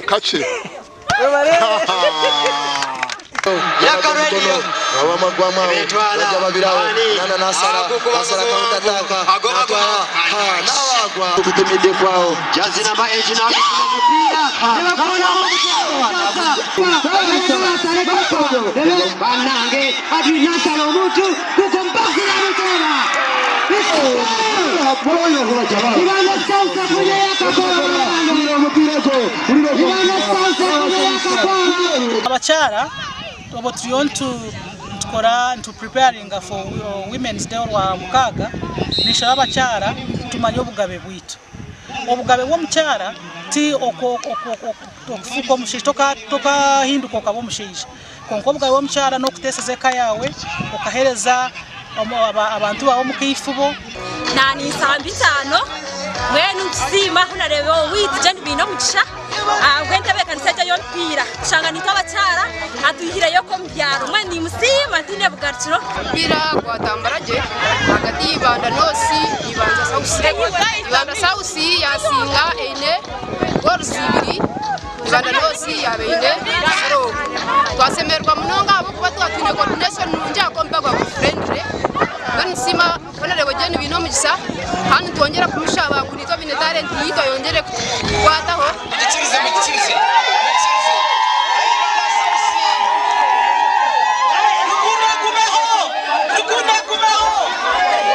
Kakye. Yaka Radio ebetwala ani agukuba muwanvu agoba jazi namba 8 nagukuba omupiira Banange Adwin Nansala omuntu gukumpasira muteba Ibanda South afunye akakola Ibanda South afunye akakola. Abakyara obu turiyo nitukora nitu preparing for Women's Day orwa mukaaga, ninshaba abakyara tumanye obugabe bwaitu. Obugabe bw'omukyara ti okufuuka omushaija, tokahinduka okaba omushaija. Kwonka obugabe bw'omukyara n'okuteeseza eka yaawe, okaheereza abantu baawe omuka eifubo. Naaninsamba itaano mbwenu nitusiima ahu nareeba owaitu Jane Bainomugisha ahabw'entebeekanisa egyo ey'omupiira kushanga naitwe abakyara atwihireyo okwo omu byaro mbwenu nimusiima ntaine bugarukiro. Omupiira gwatambura gye ahagati ya Ibanda North na Ibanda South. Ibanda South yasinga eine goals ibiri, Ibanda North yaaba eine zero. Twasemererwa munonga ahabw'okuba twaba twine coordination nungi ahabw'okuba omupiira gwaba guri friendly. Mbwenu nitusiima Honarebo Jane Bainomugisha kandi nitwongyera kumushaba ngu naitwe abaine talent yaitu ayongyere kutuha.